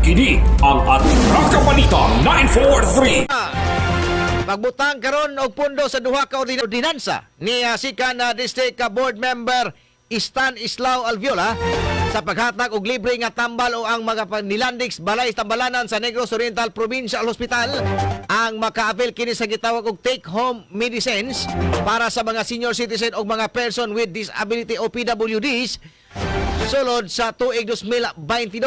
Kini ang Atraka Balita 943. Pagbutang karon og pundo sa duha ka ordinansa ni sikan na District Board Member Stan Islao Alviola sa paghatag og libre nga tambal o ang mga nilandix balay tambalanan sa Negros Oriental Provincial Hospital. Ang makaapil kini sa gitawag og take home medicines para sa mga senior citizen o mga person with disability o PWDs sulod sa tuig 2022.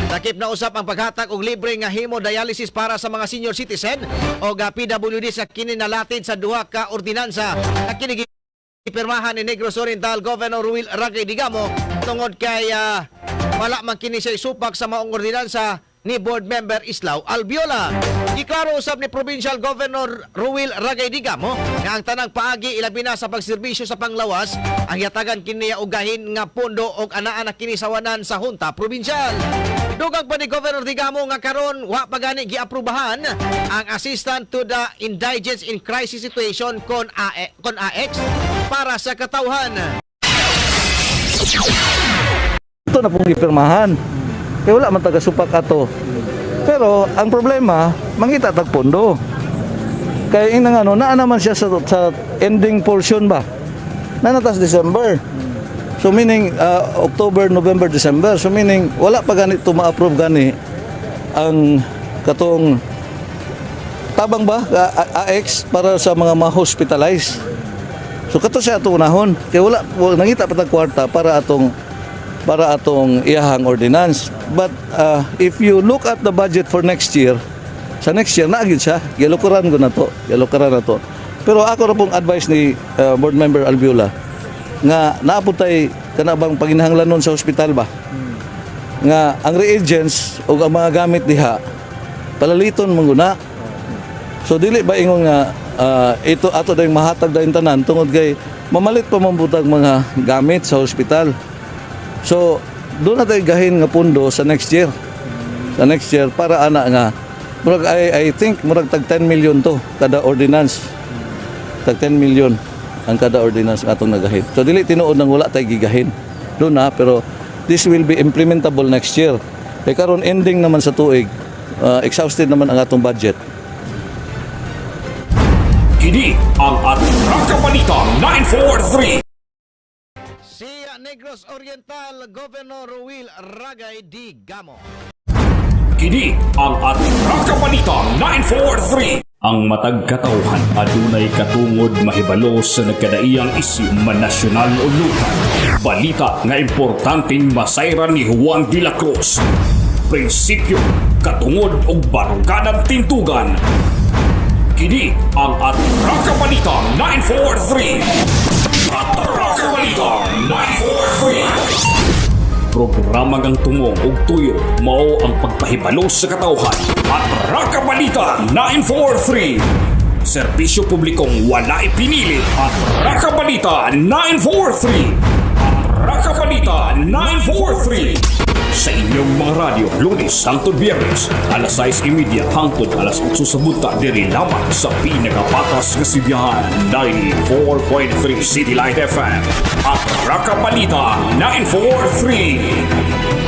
Takip na usap ang paghatag og libre nga hemodialysis para sa mga senior citizen o PWD sa kini nalatid sa duha ka ordinansa na kini gipirmahan ni Negros Oriental Governor Ruel Ragay Digamo tungod kay wala man kini siya isupak sa maong ordinansa ni board member Islao Alviola. Giklaro usab ni Provincial Governor Ruel Ragay Digamo nga ang tanang paagi, ilabi na sa pagserbisyo sa panglawas, ang yatagan kini og gahin nga pondo og anaa na kini sawanan sa Junta Provincial. Dugang pa ni Governor Digamo nga karon wa pa gani giaprubahan ang Assistant to the Indigents in Crisis Situation kon AX para sa katawhan. Ito na pong gipirmahan. Kaya wala man taga-supak ato. Pero ang problema, mangita tag pondo. Kaya inang ano, naa naman siya sa ending portion ba? Nanatas December. So meaning October, November, December. So meaning wala pa ganito ma-approve gani ang katong tabang ba AX para sa mga ma-hospitalize. So kato siya ato unahon. Kaya wala nangita pa tag kwarta para atong iyahang ordinance. But if you look at the budget for next year, sa next year naa gyud siya. Gilukuran ko na to. Gilukuran na to. Pero ako ra pong advice ni board member Alviola nga naa po tay kana bang panginahanglanon sa ospital ba? Nga ang reagents o ang mga gamit diha palaliton man guna. So dili ba ingon nga ito ato dayong mahatag dayon tanan tungod kay mamalit pa man butag mga gamit sa ospital. So doon na tayo gahin nga pundo sa next year. Sa next year para ana nga murag I think murag tag 10 million to kada ordinance. Tag 10 million ang kada ordinance nga atong nagahin. So dili tinuod nang wala tay gigahin. Doon na, pero this will be implementable next year. Kay karon ending naman sa tuig, exhausted naman ang atong budget. Kini ang Atraka Balita 943. Si Negros Oriental Governor Ruel Ragay Digamo. Kini ang Atraka Balita 943. Ang matag katawhan adunay katungod mahibalo sa nagkadaiyang isyu, man nasyonal o lokal. Balita nga importanteng masayran ni Juan de la Cruz. Prinsipyo, katungod ug baruganan tindugan. Kini ang Atraka Balita 943. Atraka Balita 943. Programa ngang tumong ug tuyo mao ang pagpahibalo sa katawhan. Atraka Balita 943. Serbisyo publikong walay pinili. Atraka Balita 943. Atraka Balita 943. Sa inyong mga radyo, Lunes hangtod Biyernes, alas 6:30 hangtod alas 8 sa buntag, diri lamang sa pinakapatas nga sidyahan, 94.3 City Light FM. Atraka Balita 943.